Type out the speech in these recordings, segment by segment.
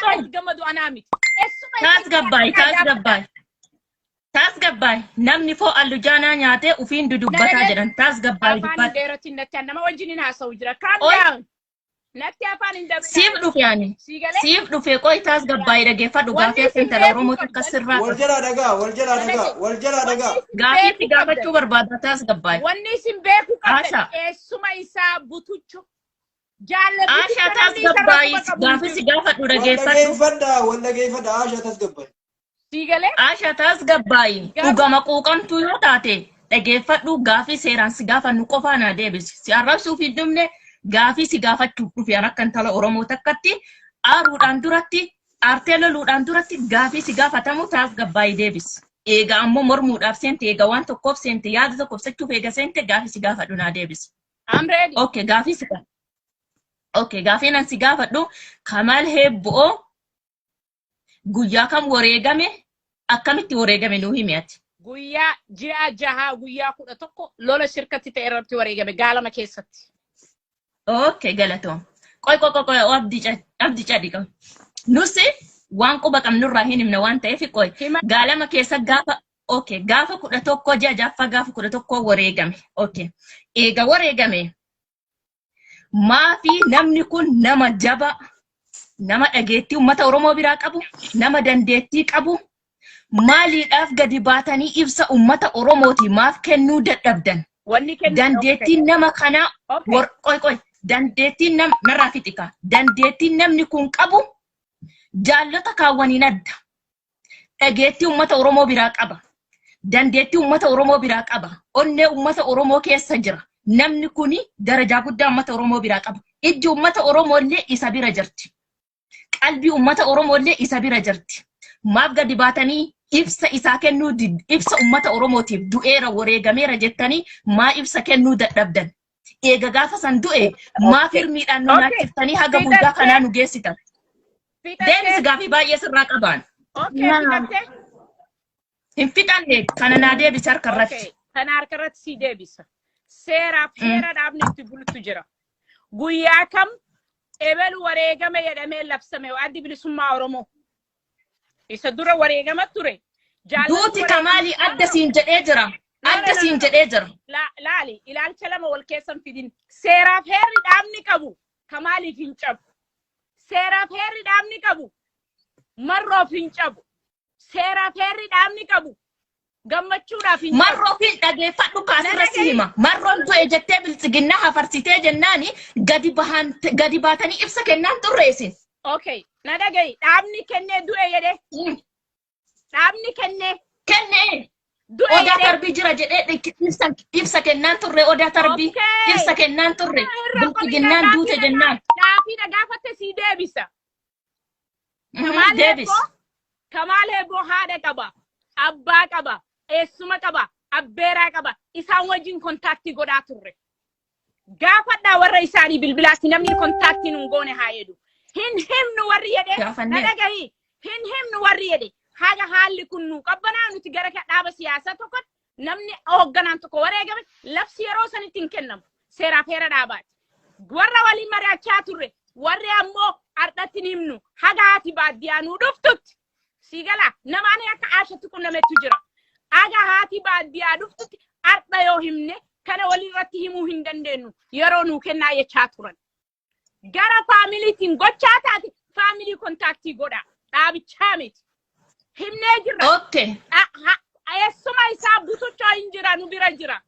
Qoy. Itti gammadu anaa miti. Eessuma isa Taasgabbaay, isaa gaafadha. taasgabbaay. Taasgabbaay. Namni foo allujaanaa nyaatee ufiin dudubbataa jedhan. Taasgabbaay Afaan hin dubbadhu. dheeratin natti nama wajjin hin haasa'u jira. Calm Oi. down. Natti afaan hin dabinaa. Siif dhufe ani. Sii galee? Siif dhufe, qoy, taasgabbaay, dhageeffadhu. Wanni Gaafii akka isin intala beekuu Oromoo takka qabdan. sirraa Wal jalaa dhagaa, wal jalaa dhagaa, wal jalaa dhagaa. Gaafii si gaafachuu barbaada, taasgabbaay. Wanni isin beekuu qabdan Asha. eessuma isaa Butucho. Jaalla Asha, Butucho namni isarraa taasgabbaay, quba qabu hin gaafii si jiru. gaafadhu Wal dhageeffadhu. dhageeffadhaa, wal dhageeffadhaa, Asha tasgabbaay. Sii galee? Asha, taasgabbaay. Dhugama quuqamtuu yoo taate dhageeffadhu, gaafii seeraan si gaafannu qofaa naa deebisi. Si arrabsuuf hin dhumne, gaafii si gaafachuuf dhufe. An akka intala Oromoo takkatti aaruudhaan duratti, aartee loluudhaan duratti, gaafii si gaafatamu taasgabbaay deebisi. Eega ammoo mormuudhaaf seente, eega waan tokkoof seente, yaada tokko ibsachuuf eega seente, gaafii si gaafadhu naa deebisi. I'm ready. Okay, gaafii si gaafadhu. Okay, gaafiin an si gaafadhu, Kamal Heebbo'oo guyyaa kam wareegame? Akkamitti wareegame? Nuu himi ati. Guyyaa ji'a 6 guyyaa 11 lola shirkatti ta'e irratti wareegame, Gaalama keessatti. Okay, galatoom. Qoy, qoy, qoy, qoy, abdii cadhi qabu. Nusi waan quba qabnurraa hin himna waan ta'eef, qoy. Hima. Gaalama keessa gaafa, okay, gaafa 11, ji'a ja'affaa gaafa 11 wareegame. Okay. Eega wareegame, maafi namni kun nama jaba, nama dhageettii uummata Oromoo biraa qabu, nama dandeettii qabu, maaliidhaaf gadi baatanii ibsa uummata Oromooti maaf kennuu dadhabdan? Wanni kennu. Dandeettiin nama kanaa qoy, qoy, dandeettiin nam narraa fixika. Dandeettiin namni kun qabu jaallota kaawwaniin adda. Dhageettii uummata Oromoo biraa qaba. Dandeettii uummata Oromoo biraa qaba. Onnee uummata Oromoo keessa jira. Namni kuni darajaa guddaa uummata Oromoo biraa qaba. Ijji uummata Oromoo illee isa bira jirti. Qalbii uummata Oromoo illee isa bira jirti. Maaf gadi baatanii ibsa isaa kennuu ibsa uummata Oromootiif du'eera, wareegameera jettanii maa ibsa kennuu dadhabdan? Eega gaafa san du'e maaf hirmiidhaan nu nyaachiftanii haga guyyaa kanaa nu geessitan? Deebisi, gaafii baay'ee sirraa qabaan. Okay, fixattee? Hin fixanne, kana naa deebisi harka irratti. Okay, kana harka irratti sii deebisa. Seeraaf heera dhaabni itti bultu jira. Guyyaa kam ebelu wareegame jedhamee labsame Addi Bilisummaa Oromoo? Isa dura wareegama ture. Jaallatni Duuti wareegama- Kamaalii adda siin jedhee jira. Adda No, siin no. jedhee jira. Laali, ilaalcha lama wal keessan fidin. Seeraaf heerri dhaabni qabu Kamaaliif hin cabu. Seeraaf heerri dhaabni qabu Marroof hin cabu. Seeraaf heerri dhaabni qabu Gammachuudhaaf hin cabu. Marroo fi dhageeffadhu, kaasirra si hima. Marroon du'e jettee Biltsiginnaa hafarsitee jennaani gadi bahan, gadi baatanii ibsa kennaan turre isin. Okay, na dhagayi. Dhaabni kennee du'e jedhee. Dhaabni kennee Kennee du'e Odaa jedhee. Tarbii jira jedhee ibsa kennaan turre, Odaa Tarbii ibsa kennaan turre Irra Biltsiginnaan duute jennaan. Gaafii na gaafatte sii deebisa. Kamaal Deebis. Heebboo, Kamaal Heebboo haadha qaba, abbaa qaba, eessuma qaba, abbeeraa qaba. Isaan wajjin contact godhaa turre. Gaafadhaa warra isaanii bilbilaatti, namni contact nun goone haa jedhu. Hin himnu warri jedhe, na Gaafannee. dhagahi. Hin himnu warri jedhe. Haga haalli kun nu qabbanaa nuti gara dhaaba siyaasaa tokkotti namni hoogganaan tokko wareegame labsi yeroo sanitti hin kennamu. Seeraaf heera dhaabaati. Warra waliin mari'achaa turre, warri ammoo ardhatti hin himnu haga haati baadiyyaa nuu dhuftutti. Sii galaa, nama ani akka Aashatti qunnametu jira. Haga haati baadiyyaa dhuftutti ardha yoo himne kana walirratti himuu hin dandeenyu, yeroo nuu kennaa jechaa turan. Gara familyitiin gochaa taate family contact godha. Dhaabichaa miti. Himnee jirra. Eessuma isaa Butuchoo hin jira, nu bira jira.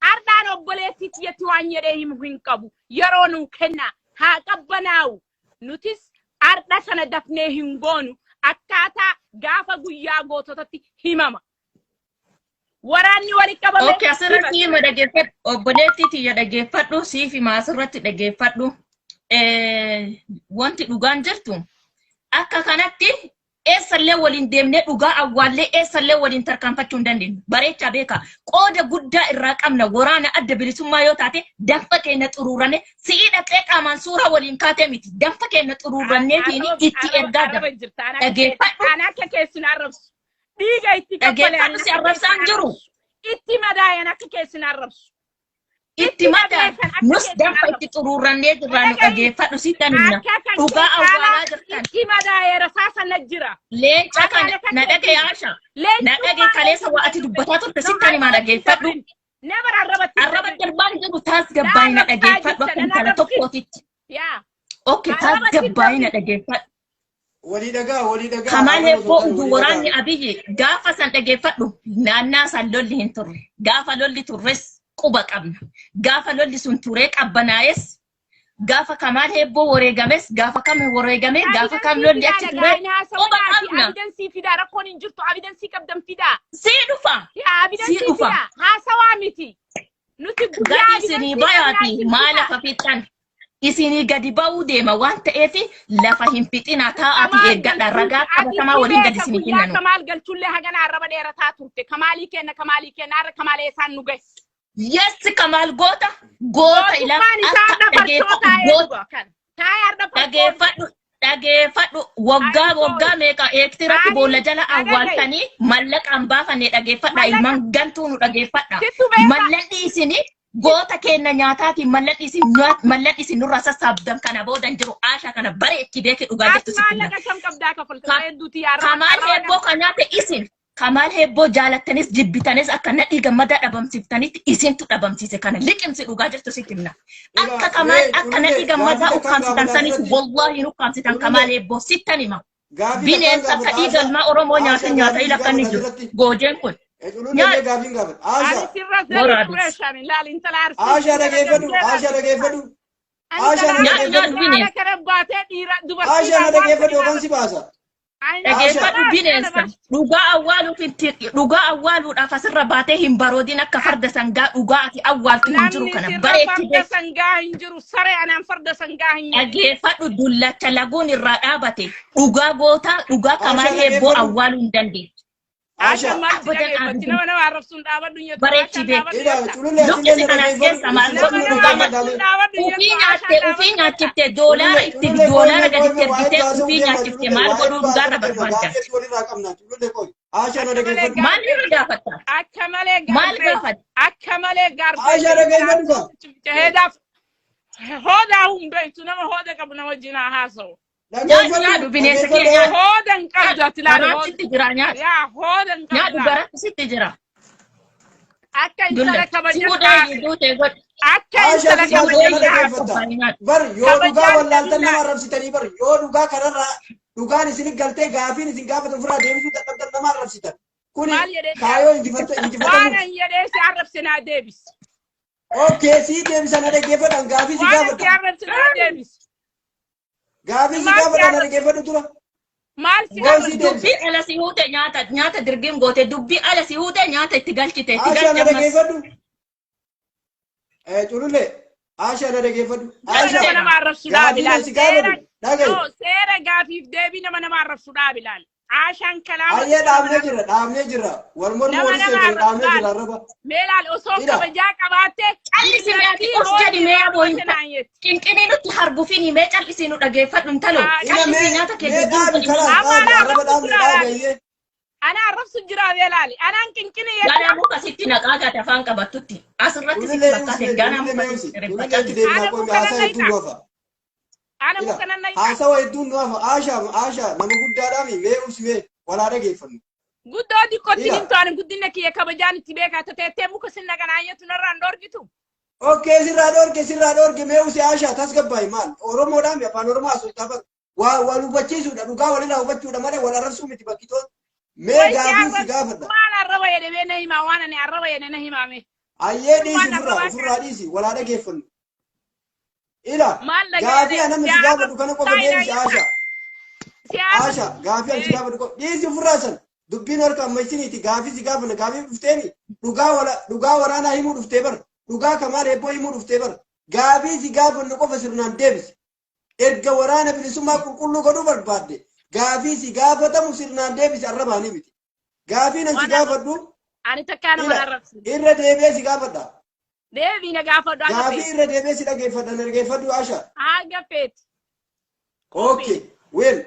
Ardhaan obboleettii tiyyatti waan jedhee himu hin qabu. Yeroo nuu kennaa, haa qabbanaa'u. Nutis ardha sana dafnee hin goonu. Akkaataa gaafa guyyaa goototatti himama. Waraanni walitti qabame. Okay, asirratti hima, dhageeffadhu. Obboleettii tiyya, dhageeffadhu. Siif hima, asirratti dhageeffadhu. Wanti dhugaan jirtu akka kanatti eessallee waliin deemnee dhugaa awwaallee eessallee waliin tarkaanfachuu hin dandeenyu. Bareechaa beekaa. Qooda guddaa irraa qabna. Waraana Adda Bilisummaa yoo taate danfa keenya xuruurranne si'ii dhaqee qaamaan suuraa waliin kaatee miti. Danfa keenya xuruurranneetiin itti ergaa Arraba jira. jirta. Dhageeffadhu. Ana akka keessin arrabsu. Dhiiga itti kaffale. Dhageeffadhu, si arrabsaan jiru. Itti madaayan akka keessin arrabsu. Itti madaa nus danfa itti xuruurrannee jirraa, nu dhageeffadhu, sitti himna. Akka kan Dhugaa kee caalaa awwaalaa jirtan. itti madaayan. kana jira. Leenca kana na dhagaye Aasha. Na dhagaye kaleessa waa ati dubbataa turte sittan himaa dhageeffadhu. Never arrabatti. Arraba darbaan jiru taasgabbaa'ii na dhageeffadhu akka intala tokkootitti. Yaa. Okay, taasgabbaa'ii na dhageeffadhu. Walii dhagaa, walii dhagaa. Kamaal Arraba Hebboo osoo hin utuu taane walii waraanni dhagaa. Abiyyi gaafa san dhageeffadhu naannaa san lolli hin turre. Gaafa lolli turres quba qabna. Gaafa lolli sun turee qabbanaa'es gaafa Kamaal Hebboo wareegames gaafa kam wareegame gaafa kam lolli achi ture quba qabna. Evidence fidaa rakkoon hin jirtu evidence qabdan fidaa. Sii dhufa. Yaa evidence Sii dhufa. fidaa haasawaa miti. Nuti guyyaa Gadi isinii evidence bayaati qabnaa maa fidaa. lafa fixxan. Isinii gadi ba'uu deema waan ta'eef lafa hin fixinaa taa'aati Kamaal eeggadha ragaa galchuu qabatamaa waliin gadi beeka isinii guyyaa kennanu. Kamaal galchullee hagana arraba dheerataa turte. Kamaalii kenna kamaalii kenna har'a kamaalee isaan nu gahe. Yes, Kamaal goota goota ilaa Mootummaan isaa akka har'a farshoo dhageeffadhu taa'ee goota dhuga kana. Taa'ee har'a farshoo. dhageeffadhu dhageeffadhu waggaa I'm sorry. waggaa meeqa eektiratti Ani boolla jala dhagaye. awwaaltanii mallaqaan baafanne dhageeffadha Mallaqa. ilmaan gantuu nu dhageeffadha. Sittu beeka. Mallaqni isin goota keenya nyaataatiin mallaqni isin mallaqni isin nurraa sassaabdan kana booda hin jiru Aashaa kana bareechi beeki dhugaa Ati jirtu sitti himna. maallaqa kam qabdaa kafalta hedduuti yaa Kamaal Hebboo kan nyaate isin. Kamaal Hebboo jaalattanis jibbitanis akka Nadhii Gammadaa dhabamsiiftanitti isintu dhabamsiise kana liqimsi dhugaa jirtu sitti himna. Akka Kamaal Mee akka Culullee Nadhii Gammadaa gaafii takkaan ukkaamsitan gaafadha sanis asirratti. wallaahi hin ukkaamsitan Culullee Kamaal Hebboo sittan hima. gaafii takkaan Bineensa gaafadha akka dhiiga Aashaa. ilmaa Oromoo Aashaa nyaatan nyaata gaafii ila akka inni gaafadha jiru. asirratti. Goojeen kun. Culullee Nyaata. mee gaafiin gaafadha. Ani Aashaa. sirra sirra Waraabes. tureeshaan ilaali intala arsii Aashaa intala dhageeffadhu. galteedha. Aashaa dhageeffadhu. Ani Aashaa intala na Nyaadhu arsii nyaadhu dhageeffadhu. haala bineensa. kana baatee dhiira dubartii Aashaa na waan dhageeffadhu sadii yookaan si baasa. Dhageeffadhu bineensa. Dhugaa awwaaluuf dhugaa awwaaluudhaaf asirra baatee hin baroodin akka farda sangaa dhugaa ati awwaaltu hin jiru Namni kana sirra bareechi farda beeki. sangaa hin jiru. Saree anaan farda sangaa hin jiru. Dhageeffadhu dullacha laguun irraa dhaabate dhugaa gootaa dhugaa Aashaa Kamaal Hebboo dhageeffadhu. awwaaluu hin dandeessu. Aashaan Aashaa. maal si Abadan dhageeffatti? abidin Nama nama arrabsuun dhaabadhu hin jettu. bareechi Aashaan beeki. dhaabadhu Ila jetta. culullee Luqqisi asillee na kanaas dhageeffadhu. keessa maal Isin Nama godhu na nama dhugaa dhageeffadha arrabsuun mee. dhaabadhu hin ufii jettu. nyaatte Aashaan ufii dhaabadhu jetta. nyaachifte doolaara Culullee itti culullee qoy doolaara mee qoy gaditti mee waa ergitee hedduu haasa'uu ufii deemna nyaachifte culullee maal waa godhuu hedduu dhugaarra haasa'uu deemna barbaadda. gaafii hedduu walirraa qabna culullee qoy. Aashaa na Akka malee dhageeffadhu. Maal gaarbee. irra gaafatta? Akka malee Maal gaarbee. gaafatta? Akka malee gaarbee. Aashaa dhageeffadhu kaa. Heedaaf hoodaa hin beektu nama hooda qabu nama wajjin haa haasa'u. Nyaadhu Dhageeffadhu nyaadhu bineensa kee dhageeffadhu. nyaadhu. Hooda hin qabdu ati ilaali Garaatti hooda. sitti jira nyaadhu. Yaa hooda hin Nyaadhu qabdu. garaatti sitti jira. Akka intala Dulla. Si kabaja hudhaa taate. duutee godhi. Akka Aashaa intala si Si gaafadha kabaja na hudhaa taate. dhageeffatta. qophaa'e nyaadhu. Bar yoo dhugaa Kabajaan wallaaltan nama dhabinaa. arrabsitanii bar yoo dhugaa kanarraa dhugaan isin galtee gaafiin isin gaafatan ofirraa deebisuu dadhabdan nama arrabsitan. Kuni Maal jedhee si kaayoo arrabse? Waan injifatamuuf. an jedhee si arrabse naa deebisi. Okay, sii deebisan na dhaggeeffadhan gaafii si Waan an si gaafadha. arrabse naa deebisi. Gaafii si Maal si gaafadha na arrabse? dhaggeeffadhu dura. Maal si Qoy sii arrabse? deebisa. Dubbii ala si huute nyaata nyaata dirgiin goote dubbii ala si huute nyaata itti galchite itti Aashaa galchi na ammas. dhaggeeffadhu. Culullee Aashaa na dhaggeeffadhu. Nama nama Aashaa nama Galcheera. arrabsu dhaabi gaafii laal. na si gaafadhu Seera dhagahi. no seera gaafiif deebii nama nama arrabsu dhaabi laal. Aashaan kalaama Ayyee nama dhaabnee nama jirra dhaabnee jirra. Wal mormuu nama wal nama seetan arrabsu dhaabnee jirra laal. arraba. Mee laal osoo Ila kabajaa qabaatte Callisi mee ati dubartii us jedhi hooda mee irraa aboo hin dhufte naan jetti. qinqinii nutti hargufini mee callisii nu dhageeffadhu intalo Haa ila callisii mee nyaata kee mee dirgiin dhaabi godhi kalaas Amma dhaabi anaa arraba arrabsu dhaabne jira dhaabi laal. ayyee. Ana arrabsu jira mee laali. Anaan qinqini jette Ganaa muka sitti naqaa gate afaan qabattutti asirratti sitti Culullee fakkaate usi ganaa culullee muka mee sitti usi culullee ribba itti callisi. deebinaa Ana qoy mee muka nan haasaa hedduun nayxa. nu hafa. Ana Ila muka nan nayxa. haasawa hedduun nu hafa Aashaa Aashaa nama guddaadhaami mee usi mee walaa dhageeffannu. Guddoo xiqqootti Ila himtu ani guddina kiyya kabajaan itti beekaa tateettee muka sinna kanaan jettu narraan dhoorgitu. Okay sirraa dhoorge sirraa dhoorge mee usi Aashaa tasgabbaa'i maal Oromoodhaami afaan Oromoo haasoftaa bar waa wal hubachiisuudha dhugaa walirraa hubachuudha malee wal arrabsuu miti bakki toon mee Way si gaafiin si arrabsu gaafadha. maal arraba jedhe mee na himaa waan ani arraba jedhe na himaa mee. Ayyee dhiisi Waan ofirraa arrabaa ofirraa kana dhiisi walaa dhageeffannu. Ila maal gaafii dhagaye anamni si si gaafadhu arrabsu kana qofa taa'inaa deebisi jetta Aashaa. si arrabsu. Aashaa gaafii ani si gaafadhu qofa dhiisi ofirraa san dubbiin harka amma isiniiti gaafii si gaafanna gaafii dhufteeni dhugaa wala dhugaa waraanaa himuu dhuftee bar dhugaa kamaal eebboo himuu dhuftee bar gaafii si gaafannu qofa sirnaan deebisi. Erga waraana bilisummaa qulqulluu godhuu barbaadde gaafii si gaafatamu sirnaan deebisi arrabaanii miti. Gaafiin an si Waan arrabsu gaafadhu ani takkaa nama ila arrabsine. irra deebi'ee si gaafadha. Deebii na gaafadhu haga Gaafii feeti. irra deebi'ee si dhageeffadha na dhageeffadhu Asha. Haga feeti. Qophii. Okay, well,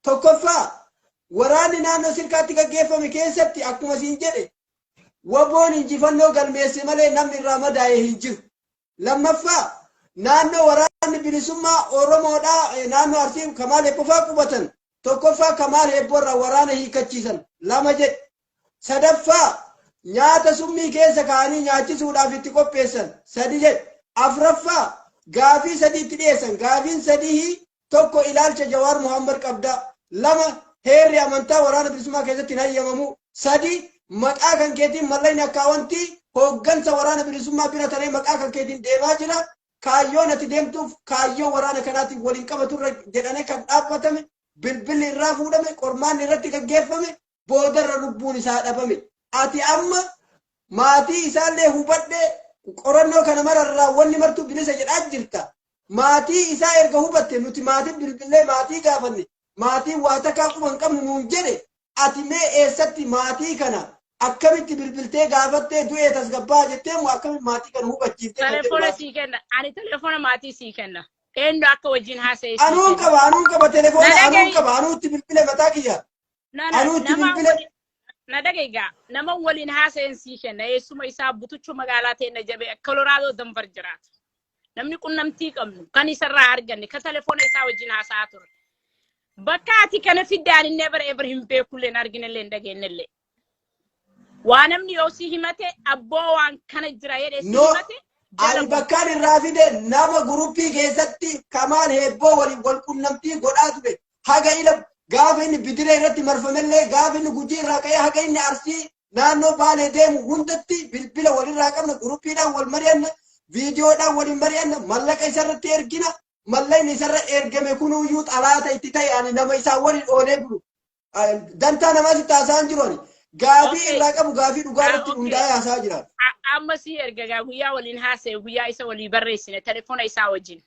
tokkoffaa waraanni naannoo sirkaatti gaggeeffame keessatti akkuma siin jedhe waboon injifannoo galmeesse malee namni irraa madaa'e hin jiru. Lammaffaa naannoo waraanni bilisummaa Oromoodhaa naannoo Arsii Kamaal Eebbofaa qubatan Tokkoffaa, Kamaal Heebboo irraa waraana hiikachiisan lama jedhe. Sadaffaa, nyaata summii keessa kaa'anii nyaachisuudhaaf itti qopheessan sadi jedhe. Afraffaa, gaafii sadii itti dhiyeessan. Gaafiin sadii tokko, ilaalcha Jawaar Muhammad qabdaa. Lama, heerri amantaa Waraana Bilisummaa keessatti hin hayyamamu. Sadi, maqaa kan keetiin mallaqni akkaawwantii hooggansa Waraana Bilisummaa bira taree maqaa kan keetiin deemaa jira. Kaayyoon ati deemtuuf kaayyoo waraana kanaatiin waliin qabaturra jedhanii kan dhaabbatame, bilbilli irraa fuudhame, qormaanni irratti gaggeeffame, boodarra lubbuun isaa dhabame. Ati amma maatii isaallee hubadhe, qorannoo kana mararraa wanni martuu bilisa jedhaa jirta. Maatii isaa erga hubatte, nuti maatii bilbilee maatii gaafanne, maatiin waa takkaa quba hin qabnu nuun jedhe. Ati mee eessatti maatii kana akkamitti bilbiltee gaafattee, du'ee tasgabbaa jettee moo akkamitti maatii kana hubachiiftee kan jedhu Telefoona gaafadha. sii kenna. Ani telefoona maatii sii kenna. Eenyu akka wajjin haasa'e sii Anuun kenna. qaba, anuun qaba telefoona, Na anuun dhagahi. qaba, anuutti bilbile mataa kiyya. Na na Anuutti nama bilbile. waliin na dhagahi gaa, nama waliin haasa'en sii kenna. Eessuma isaa butuchuu magaalaa ta'e jabee Koloraadoo Denver jiraata. Namni qunnamtii qabnu kan isarraa arganne kan telefoona isaa wajjin haasa'aa ture. Bakka ati kana fidde ani never ever hin beekullee, hin arginellee, hin dhageenyellee. Waa namni yoo si himate, abboo waan kana jira jedhee si No, himate jala ani bu'u. Bakkaan irraa fide nama guruppii keessatti Kamaal Heebboo waliin wal qunnamtii godhaa ture. Haga ila gaafa inni bidiree irratti marfamellee, gaafa inni Gujii irraa ka'ee haga inni Arsii naannoo Baalee deemu hundatti bilbila walirraa qabna, guruppiidhaan wal mari'anna, viidiyoodhaan waliin mari'anna, mallaqa isarratti ergina. Mallaqni isarra ergame kunuyyuu xalaata itti ta'e. Ani nama isaan waliin oolee bulu. Dantaa namaa sitti haasa'aa jiru ani. Gaafii irraa qabu, gaafii dhugaa irratti hundaa'ee haasa'aa jira. Amma si erga gaa guyyaa waliin haasa'e, guyyaa isa walii barreessine telefoona isaa wajjin.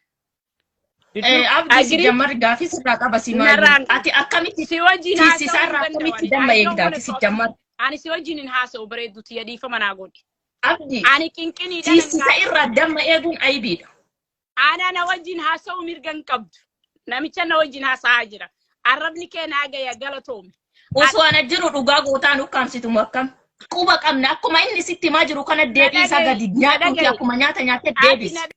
Did you Abdii si agree? jammar gaafii sirraa qaba si maayyuu. Narraan Ati akkamitti si wajjin haasa'uu tiisisaa hin irraa danda'u akkamitti ani. damma I don't eegdaa wanna si talk to you. jammar. Ani si wajjin hin haasa'u, bareedduuti yadiifama naa godhi. Abdii, Ani qinqiniidhaan hin tiisisa irraa damma eeguun aybiidha. Ana na wajjin haasa'uu mirga hin qabdu. Namicha na wajjin haasa'aa jira. Arrabni kee naa gaya, galatoomi. Osoo ana jiru dhugaa gootaan ukkaamsitu akkam? Quba qabna, akkuma inni sitti himaa jiru kana deebii isaa dhagahi, gadi na nyaadhuuti dhagahi. akkuma nyaata nyaattee Ati deebisi. na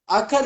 Akka